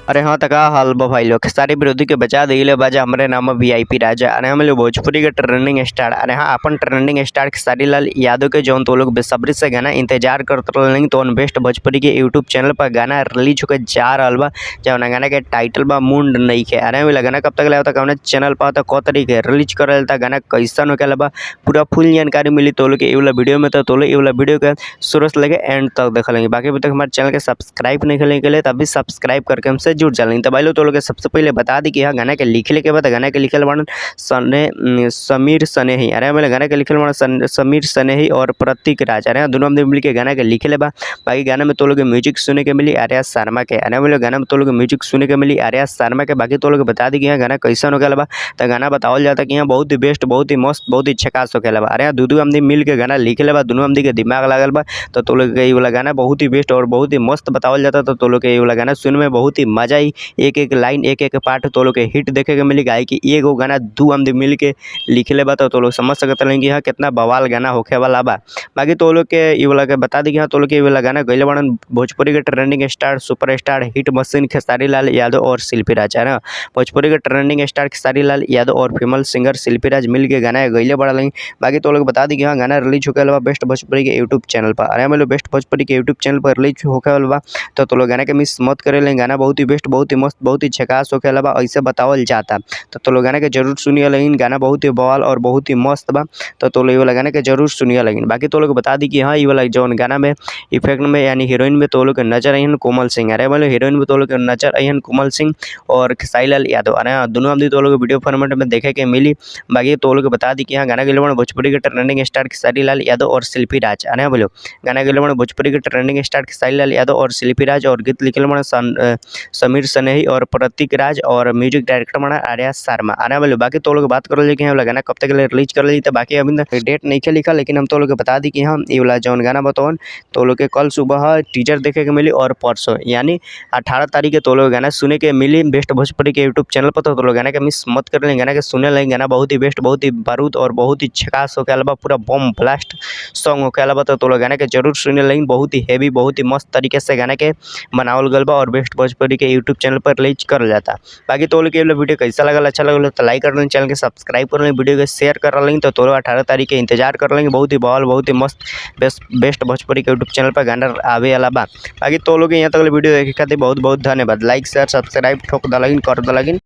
अरे हाँ तका हाल बा भाई लोग, सारे विरोधी के बचा दिले बाजा। हमरे नाम वीआईपी राजा। अरे हम लोग भोजपुरी के ट्रेंडिंग स्टार। अरे हाँ, अपन ट्रेंडिंग स्टार खेसारी लाल यादव के जौन तो लोग बेसब्री से गाना इंतजार करत रहलन, तो बेस्ट भोजपुरी के यूट्यूब चैनल पर गाना रिलीज होकर जा रहल बा, जौन गाना के टाइटल बा मुंड नइखे। अरे वाला गाना कब तक ले कौन चैनल पर त क तारीख के रिलीज करल ता गाना कैसन होखेला बा, पूरा फुल जानकारी मिली तो लोग के वाला वीडियो में। तो लोग वाला वीडियो के शुरू से लेके एंड तक देख लेंगे। बाकी अभी तक हमारे चैनल के सब्सक्राइब नहीं करें के लिए तभी सब्सक्राइब करके हमसे जुड़ जाएंगे। तो भाई लोग तो लोग सबसे पहले बता दी कि यहाँ गाना के लिखले के बाद गाना के लिखल बाड़न सने समीर सनेही। अरे हमारे गाना के लिखल बाड़न समीर सनेही और प्रतीक राज। अरे दोनों आदमी मिल के गाना के लिखले बा। बाकी गाना में तो लोग म्यूजिक सुने के मिली आर्या शर्मा के। अरे हमारे गाना में तो लोग म्यूजिक सुने के मिली आर्या शर्मा के। बाकी तो लोग बता दी कि यहाँ गाना कैसन होखेला बा, तो गाना बतावल जाता कि यहाँ बहुत ही बेस्ट, बहुत ही मस्त, बहुत ही झकास होखेला बा। अरे दू आदमी मिल के गाना लिखले बा, दोनों आदमी के दिमाग लागल बा, तो लोग के वाला गाना बहुत ही बेस्ट और बहुत ही मस्त बतावल जाता। तो लोग के वाला गाना सुन में बहुत ही मजा आई। एक एक लाइन, एक एक पार्ट तो लोग के हिट देखे के मिली। गाय की एगो गाना दू आदमी मिल के लिखले बा, तो लोग समझ सकत रहे कि यहाँ कितना बवाल गाना होखे वाला बा। बाकी तो लोग के ई वाला के बता दी कि हाँ तो लोग के वाला गाना गइले बाड़न भोजपुरी के trending star, super star, hit machine Khesari Lal Yadav और शिल्पी राज। है ना, भोजपुरी के ट्रेंडिंग स्टार खेसारी लाल यादव और फीमेल सिंगर शिल्पी राज मिल के गाना गइले बड़ा लगी। बाकी तो लोग बता दी कि हाँ गाना रिलीज होखे वाला बा बेस्ट भोजपुरी के यूट्यूब चैनल पर। अरे हम लोग बेस्ट भोजपुरी के यूट्यूब चैनल पर रिलीज होखे वाला बा, तो लोग गाना के मिस मत करे लें। गाना बहुत ही बेस्ट, बहुत ही मस्त, बहुत ही झकास होखे वाला बा, ऐसे बतावल जाता। तो लोग गाना के जरूर सुनिए लेकिन गाना बहुत ही बवाल और बहुत ही मस्त बा, तो लोग वाला गाना के जरूर सुनिए लेकिन। बाकी तो लोग बता दी कि हाँ ये वाला जौन गाना में इफेक्ट में यानी हीरोइन में तो लोग नजर आई कोमल सिंह। अरे वाले हीरोइन में तो लोग नजर आई कोमल सिंह और खेसारी लाल यादव। अरे हाँ, दोनों आदमी तो लोग वीडियो फॉर्मेट में देखे के मिली। बाकी तो लोग बता दी कि हाँ गाना के भोजपुरी के ट्रेंडिंग स्टार खेसारी लाल यादव और शिल्पी राज। अरे बोलो गाना के भोजपुरी के ट्रेंडिंग स्टार खेसारी लाल यादव और शिल्पी राज और गीत लिखल समीर सनेही और प्रतीक राज और म्यूजिक डायरेक्टर बना आर्या शर्मा। अरे बोलो बाकी तो लोग बात कर कि हाँ गाना कब तक रिलीज कर ली, तो बाकी अभी डेट नहीं लिखा, लेकिन हम तो लोग बता दी कि हाँ ये वाला जौन गाना बताओ तो लोग के कल सुबह टीजर देखे के मिली और परसों यानी 18 तारीख के तो लोग गाना सुने के मिली बेस्ट भोजपुरी के यूट्यूब चैनल पर। तो लोग गाना के मिस मत कर लें, गाना के सुने लें। गाना बहुत ही बेस्ट, बहुत ही बारूद और बहुत ही झकास होके अलावा पूरा बम ब्लास्ट सॉन्ग होके अलावा, तो लोग गाना के जरूर सुने लें। बहुत ही हैवी, बहुत ही मस्त तरीके से गाना के बनावल गल बा और बेस्ट भोजपुरी के यूट्यूब चैनल पर रिलीज कर जाता। बाकी तो लोग के वीडियो कैसा लगल, अच्छा लगल तो लाइक कर लें, चैनल के सब्सक्राइब कर लें, वीडियो के शेयर कर लें। तो 18 तारीख के इंतजार कर लेंगे। बहुत ही बवाल, बहुत ही मस्त बेस्ट भोजपुरी के यूट्यूब चैनल पर गाना आवे वाला बा। बाकी तो लोग यहाँ तक वीडियो देखे खातिर बहुत बहुत धन्यवाद। लाइक शेयर सब्सक्राइब ठोक दलगिन कर दलगिन।